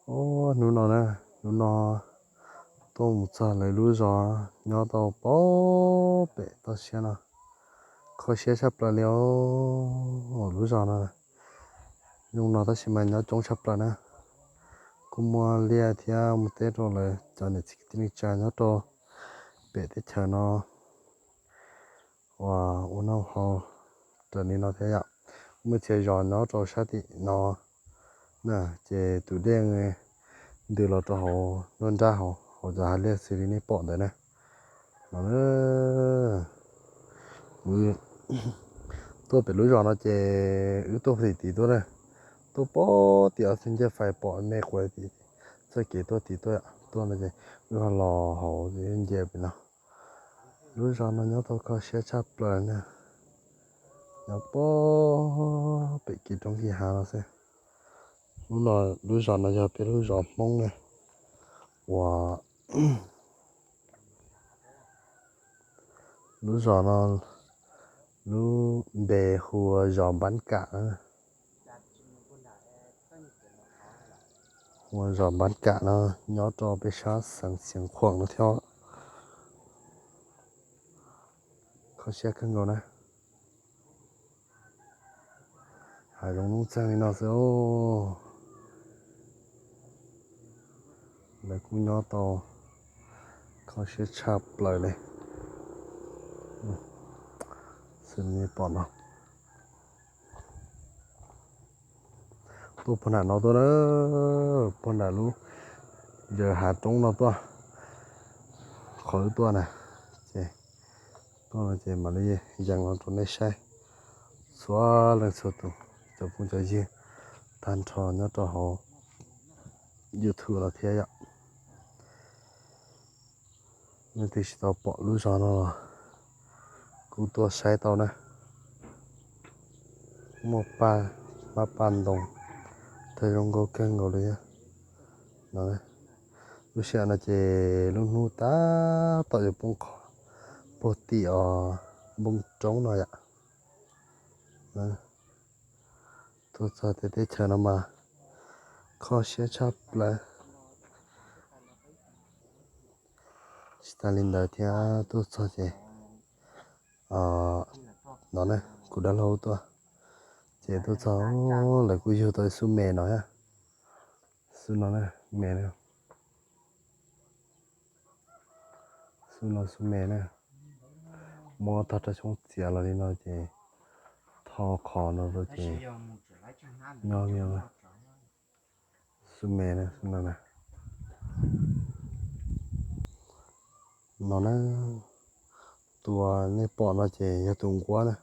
Hnub no na, hnub no tuaj mus txog lawv lub zos nyob tau pem toj siab no, kho siab tshaj plaws li os. Lub zos no zoo no tab sis mas nyob coob tshaj plaws na. Kuj muaj liaj thiab muaj teb rau lawv cov niam txiv kwv tij neej tsa nyob rau pem teb chaws no uas ua noj haus raws li no thiab yom. Muaj txhia zos nyob rau sab tim no na, ces tus dej ntws los rau hauv nruab nrab hauv, hauv cov hav liaj xws li nej pom ntawd na. No, tuaj pem lub zos no ces wb tuaj tim tid tuaj na, tuaj pem tim ob txog ncej fais pom me quav tim txoj kev tuaj tid tuaj, tuaj no ces wb ho los hauv nce pem no. Lub zos no nyob tau kho siab tshaj plaws na, nyob pem kev roob kev hav no xwb. Lub no, lub zos no yog peb lub zos Hmoob na, uas lub zos no lub npe hu ua zos Npab Kam na. Hu ua zos Npab Kam no nyob rau peb sab xeev Xeev Khuam no thiab. Kho siab kawg nkaus na. Hav zoov nuj txeeg li no xwb os. Lawv kuj nyob tau kho siab tshaj plaws li. Xws li nej pom no, tuaj puag nram no tuaj na, puag nram lub ntawm hav roob no tuaj, qhov wb tuaj na, ces tuaj no ces mam li yees los rau nej saib txhua leej txhua tus, cov phooj cov ywg tag nrho nyob rau hauv YouTube no thiab yom. Leej twg tsis tau pom lub zos no los kuj tuaj saib tau na. Muaj paj, mab paj ntoo, thawj zoo nkauj kawg nkaus li. No, lub sij hawm no ces lub hnub tab tom yuav poob qho puag tim os npoo roob no yom. Tuaj txog tej teb chaws no mas kho siab tshaj plaws. Tsis tas li ntawd thiab tuaj txog ces no na, kuv dab laug tuaj, ces tuaj txog lawv kuj yug tau ib xub me no thiab. Xub no na, me na. Xub no xub me na. Muab tog rau xyoob txiav los li no ces tho qhov no rau ces nyob li xub me na, xub no na. No na, tus nej pom no ces yog tus nquab na.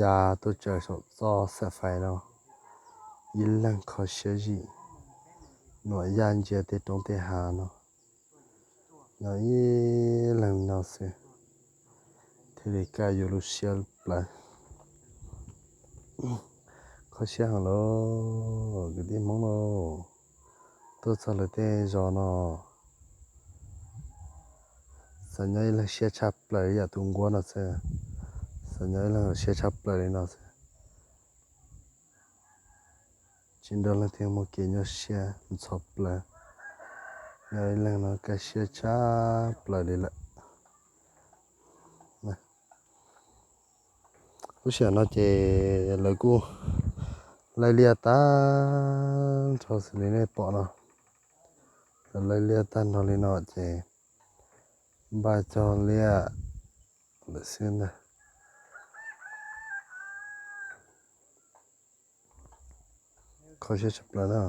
Ya tuaj tsaws saum txoj xaim fais no, ib leeg kho siab zim, nuam yaj ntsia tej roob tej hav no, nyob ib leeg no xwb thiaj li kaj yus lub siab plawv. Kho siab heev lauj kwv tij Hmoob lauj. Tuaj txog lawv tej zos no, xav nyob ib leeg siab tshaj plaws li yam tus nquab no xwb, xav nyob ib leeg siab tshaj plaws li no xwb. Tsis nrog leej twg muaj kev nyuaj siab ntxhov plawv, nyob ib leeg no kaj siab tshaj plaws li lawm. Lub sij hawm no ces lawv kuj laij liaj tag nrho xws li nej pom no. Lawv laij liaj tag nrho li no ces npaj cog liaj lawm xwb ntag. Kho siab tshaj plaws na.